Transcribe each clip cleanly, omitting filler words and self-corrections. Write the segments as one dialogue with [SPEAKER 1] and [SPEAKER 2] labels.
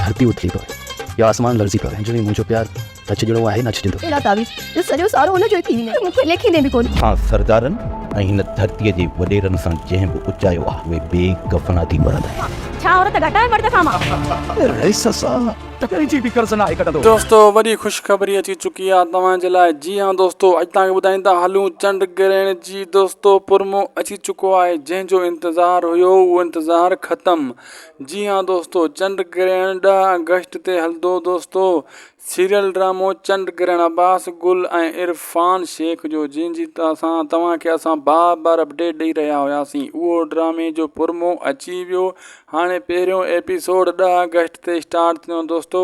[SPEAKER 1] ڌرتي اٿلي پوي يا آسمان لرزي پوي، جو منهنجو پيار نه ڇڄڻو آهي نه ڇڄندو.
[SPEAKER 2] اهڙا تعويذ جو سڄو سارو ان جو ئي ٿي وڃي، مون کي ليکيندين به ڪونه.
[SPEAKER 3] کان سردارن ۽ هن ڌرتيء جي وڏيرن سان جنهن به اچايو آهي، اهي بي ڪفنا ٿي مرندا.
[SPEAKER 2] ڇا عورت گهٽ آهي مرد کان مان؟
[SPEAKER 1] رئيس سان ته ڪنهن جي به قرض ناهي ڪڍندو.
[SPEAKER 4] دوستو وڏي خوشخبري اچي چڪي آ توهان جي لاء جي ها دوستو اڄ توهان کي ٻڌائيندا هلون چنڊ گرهڻ جي دوستو پرمو اچي چڪو آهي جنهن جو انتظار هيو اهو انتظار ختم جي ها دوستو چنڊ گرهڻ ڏهه آگسٽ تي هلندو دوستو سيريل ڊرامو چنڊ گرهڻ عباس گل ۽ عرفان شيخ جو جنهن جي اسان توهان کي اسان بار بار اپڊيٽ ڏئي رهيا هياسين اهو ڊرامي جو پرمو اچي ويو هاڻي پهريون ايپيسوڊ ڏهه آگسٽ تي اسٽارٽ ٿيندو دوستو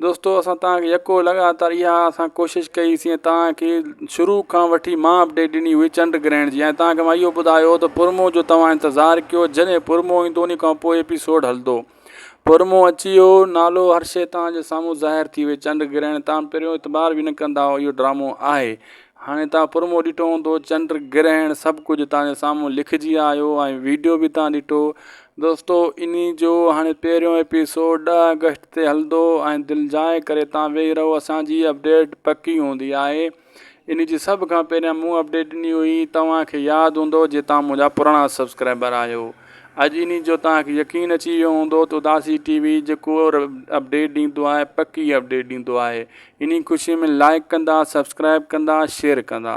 [SPEAKER 4] دوستو اسان توهان کي يڪو لڳاتار اها اسان ڪوشش ڪئي سين توهان کي شروع کان وٺي مان اپڊيٽ ڏني هئي چنڊ گرهڻ جي ۽ توهان کي مان اهو ٻڌايو ته پرمو جو توهان انتظار ڪيو جڏهن پرمو ايندو ان کان پوء ايپيسوڊ هلندو پرمو اچي ويو، نالو هر شيء توهان جي سامهون ظاهر ٿي وئي، چنڊ گرهڻ توهان پهريون اعتبار به نه ڪندا هئو اهو ڊرامو آهي، هاڻي توهان پرمو ڏٺو هوندو، چنڊ گرهڻ سڀ ڪجهه توهان جي سامهون لکجي آيو ۽ ويڊيو به توهان ڏٺو، دوستو انهي جو هاڻي پهريون ايپيسوڊ ڏهه آگسٽ تي هلندو ۽ دلجاء ڪري توهان ويهي رهو اسان جي اپڊيٽ پڪي هوندي آهي. ان جي سڀ کان پهريان مون اپڊيٽ ڏني هئي توهان کي ياد هوندو جي توهان منهنجا پراڻا سبسڪرائبر آهيو اڄ انهي جو توهان کي يقين اچي ويو هوندو ته اداسي ٽي وي جيڪو اپڊيٽ ڏيندو آهي پڪي اپڊيٽ ڏيندو آهي انهي خوشي ۾ لائڪ ڪندا سبسڪرائب ڪندا شيئر ڪندا.